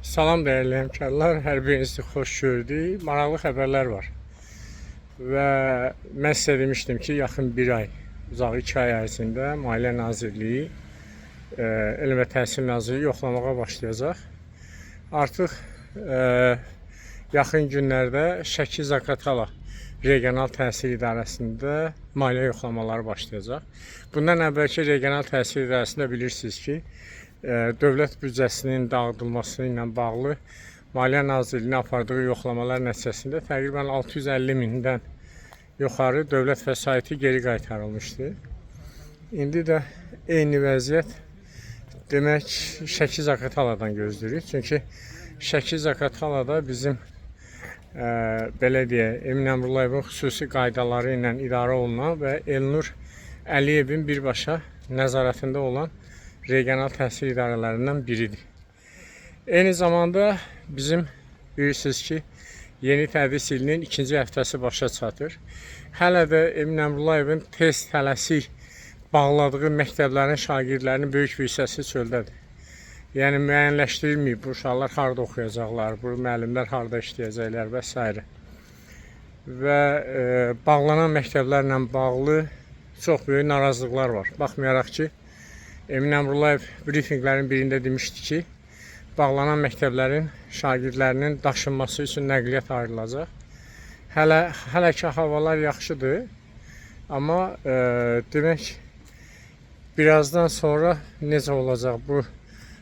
Salam dəyərli həmkarlar, hər birinizi xoş gördük. Maraqlı xəbərlər var. Və mən sizə demişdim ki, yaxın bir ay, uzağı 2 ay ərzində Maliyyə Nazirliyi, Elm və Təhsil Nazirliyi yoxlamağa başlayacaq. Artıq yaxın günlərdə Şəki Zaqatala Regional Təhsil İdarəsində maliyyə yoxlamaları başlayacaq. Bundan əvvəlki Regional Təhsil İdarəsində bilirsiniz ki, dövlət büdcəsinin dağıdılması ilə bağlı Maliyyə Nazirliyinin apardığı yoxlamalar nəticəsində təqribən 650 mindən yuxarı dövlət vəsaiti geri qaytarılmışdı. İndi də eyni vəziyyət demək Şəki Zaqataladan gözləyirik. Çünki Şəki Zaqatalada bizim belə deyək, Emin Əmrullayevin xüsusi qaydaları ilə idarə olunan və Elnur Əliyevin birbaşa nəzarətində olan regional təhsil idarələrindən biridir. Eyni zamanda bizim bilirsiniz ki, yeni tədris ilinin ikinci həftəsi başa çatır. Hələ də Emin Əmrullayevin tez tələsik bağladığı məktəblərin şagirdlərinin böyük bir hissəsi çöldədir. Yəni müəyyənləşdirilməyib bu uşaqlar harda oxuyacaqlar, bu müəllimlər harda işləyəcəklər və s. Və bağlanan məktəblərlə bağlı çox böyük narazılıqlar var. Baxmayaraq ki, Emin Əmrullayev brifinqlərin birində demişdi ki, bağlanan məktəblərin şagirdlərinin daşınması üçün nəqliyyat ayrılacaq. Hələ ki havalar yaxşıdır, amma demək birazdan sonra necə olacaq bu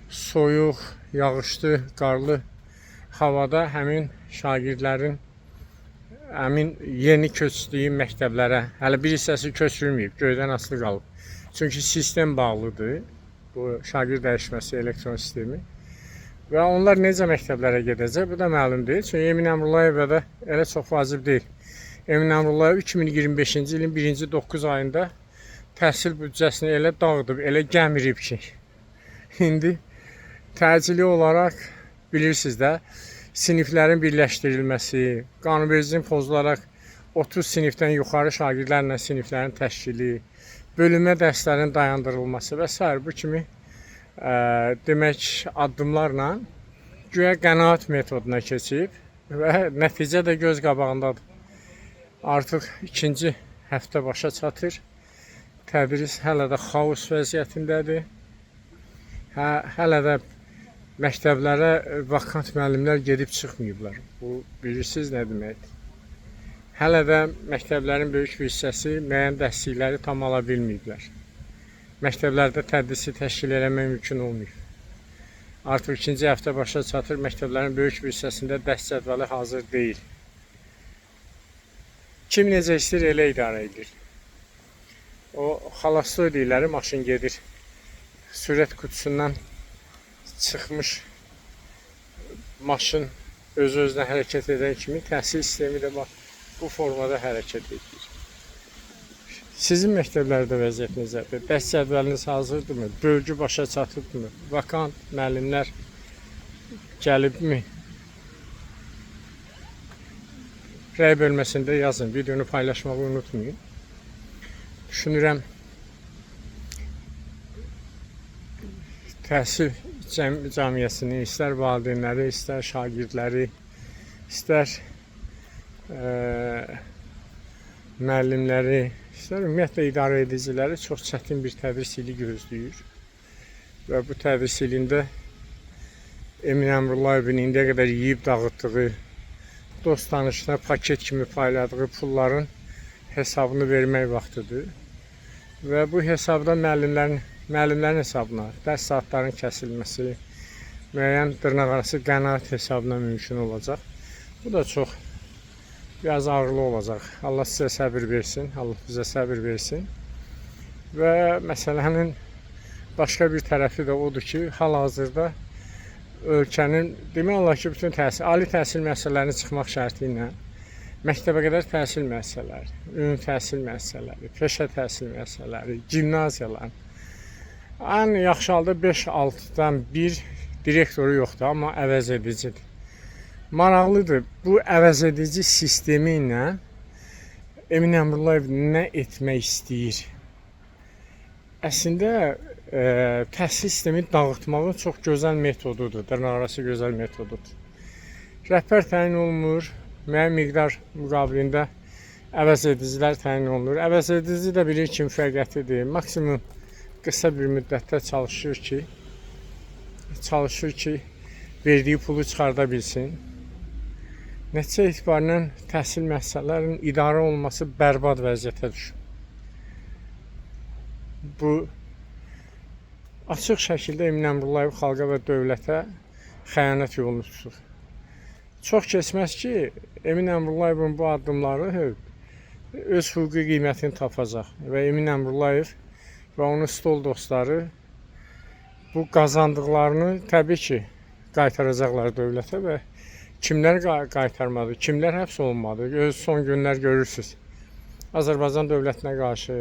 soyuq, yağışlı, qarlı havada həmin şagirdlərin həmin yeni köçdüyü məktəblərə, hələ bir hissəsi köçürülməyib, göydən asılı qalıb. Çünki sistem bağlıdır. Bu şagird dəyişməsi elektron sistemi. Və onlar necə məktəblərə gedəcək, bu da məlum deyil. Çünki Emin Əmrullayevə də elə çox vacib deyil. Emin Əmrullayev 2025-ci ilin birinci 9 ayında təhsil büdcəsini elə dağıdıb, elə gəmirib ki, indi təcili olaraq bilirsiniz də, siniflərin birləşdirilməsi, qanunvericiliyin pozularaq 30 sinifdən yuxarı şagirdlərlə siniflərin təşkili, bölünmə dərslərin dayandırılması və sair bu kimi demək addımlarla güya qənaət metoduna keçib və nəticə də göz qabağındadır. Artıq ikinci həftə başa çatır. Tədris hələ də xaos vəziyyətindədir. Hələ də məktəblərə vakant müəllimlər gedib çıxmayıblar. Bu bilirsiniz nə deməkdir? Hələ də məktəblərin böyük bir hissəsi müəyyən dərslikləri tam ala bilməyiblər. Məktəblərdə tədrisi təşkil eləmək mümkün olmayıb. Artıq ikinci həftə başa çatır, məktəblərin böyük bir hissəsində dərs cədvəli hazır deyil. Kim necə istəyir elə idarə edir. O xalastoy deyirlər, maşın gedir. Sürət qutusundan çıxmış maşın öz-özünə hərəkət edən kimi təhsil sistemi də bax bu formada hərəkət edir. Sizin məktəblərdə vəziyyət necədir? Dərs cədvəliniz hazırdırmı? Bölgü başa çatıbmı? Vakant müəllimlər gəlibmi? Rəy bölməsində yazın. Videonu paylaşmağı unutmayın. Düşünürəm təhsil cəmiyyətini, istər valideynləri, istər şagirdləri, istər müəllimləri, istər ümumiyyətlə idarə ediciləri çox çətin bir tədris ili gözləyir. Və bu tədris ilində Emin Əmrullayevin indiyə qədər yeyib dağıtdığı, dost tanışına paket kimi payladığı pulların hesabını vermək vaxtıdır. Və bu hesabda müəllimlərin hesabına dərs saatlarının kəsilməsi, müəyyən dırnaqarası qənaət hesabına mümkün olacaq. Bu da çox biraz ağırlı olacaq. Allah sizə səbir versin, Allah bizə səbir versin. Və məsələnin başqa bir tərəfi də odur ki, hal-hazırda ölkənin demək olar ki, bütün təhsil, ali təhsil müəssisələrinin çıxmaq şərti ilə məktəbə qədər təhsil müəssisələri, ümumi təhsil müəssisələri, peşə təhsil müəssisələri, gimnaziyalar ən yaxşı halda 5-6-dan bir direktoru yoxdur, amma əvəz edicidir. Maraqlıdır, bu əvəz edici sistemi ilə Emin Əmrullayev nə etmək istəyir? Əslində Təhsil sistemini dağıtmağın çox gözəl metodudur, dırnaqarası gözəl metodudur. Rəhbər təyin olunmur, müəyyən miqdar müqabilində əvəz edicilər təyin olunur. Əvəz edici də bilir ki, müvəqqətidir. Maksimum qısa bir müddətdə çalışır ki, verdiyi pulu çıxarda bilsin. Nəticə etibarilə təhsil müəssisələrinin idarə olunması bərbad vəziyyətə düşüb. Bu açıq şəkildə Emin Əmrullayev xalqa və dövlətə xəyanət yolunu tutur. Çox keçməz ki, Emin Əmrullayevin bu addımları öz hüquqi qiymətini tapacaq və Emin Əmrullayev və onun stol dostları bu qazandıqlarını təbii ki, qaytaracaqlar dövlətə və kimlər qaytarmadı, kimlər həbs olunmadı, öz son günlər görürsüz. Azərbaycan dövlətinə qarşı,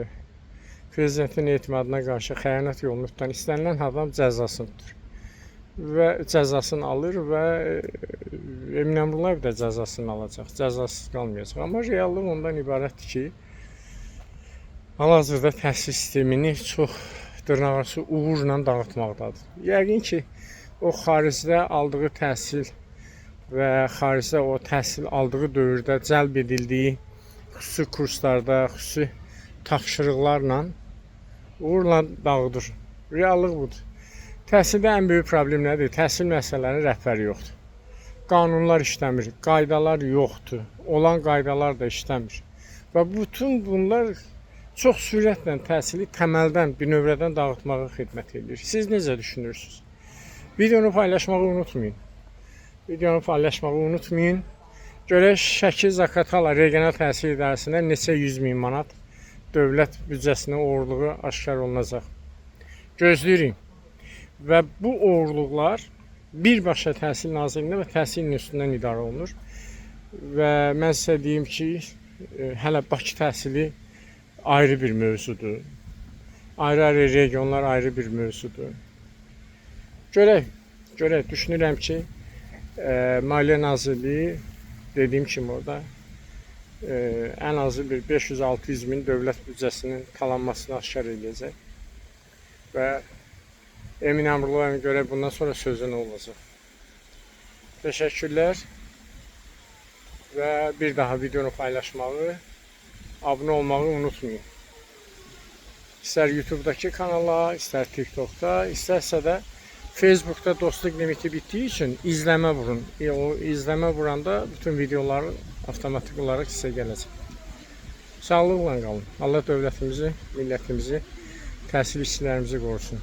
prezidentin etimadına qarşı xəyanət yolunu tutan istənilən adam cəzasını tutur. Və cəzasını alır və Emin Əmrullayev də cəzasını alacaq, cəzasız qalmayacaq. Amma reallıq ondan ibarətdir ki, hal-hazırda təhsil sistemini çox dırnaqarası uğurla dağıtmaqdadır. Yəqin ki, o xaricdə aldığı təhsil və xaricdə o təhsil aldığı dövrdə cəlb edildiyi xüsusi kurslarda, xüsusi tapşırıqlarla uğurla dağıdır. Reallıq budur. Təhsildə ən böyük problem nədir? Təhsil müəssisələrinin rəhbəri yoxdur. Qanunlar işləmir, qaydalar yoxdur. Olan qaydalar da işləmir. Və bütün bunlar çox sürətlə təhsili təməldən, bünövrədən dağıtmağa xidmət edir. Siz necə düşünürsünüz? Videonu paylaşmağı unutmayın. Videonu paylaşmağı unutmayın. Görək Şəki Zaqatala Regional Təhsil İdarəsində neçə 100 min manat dövlət büdcəsinin oğurluğu aşkar olunacaq. Gözləyirik. Və bu oğurluqlar birbaşa Təhsil Nazirliyində və Təhsil İnstitutundan idarə olunur. Və mən sizə deyim ki, hələ Bakı təhsili ayrı bir mövzudur. Ayrı-ayrı regionlar ayrı bir mövzudur. Görək, görək. Düşünürəm ki, Maliyyə Nazirliyi dediyim kimi orada ən azı bir 500-600 min dövlət büdcəsinin talanmasını aşkar eləyəcək. Və Emin Əmrullayevə görə bundan sonra sözü nə olacaq? Təşəkkürlər və bir daha videonu paylaşmağı, abunə olmağı unutmayın. İstər YouTube'dakı kanala, istər TikTok'da, istərsə də Facebook'da dostluq limiti bitdiyi üçün izləmə vurun. O izləmə vuranda bütün videoları avtomatik olaraq sizə gələcək. Sağlıqla qalın. Allah dövlətimizi, millətimizi, təhsil işçilərimizi qorusun.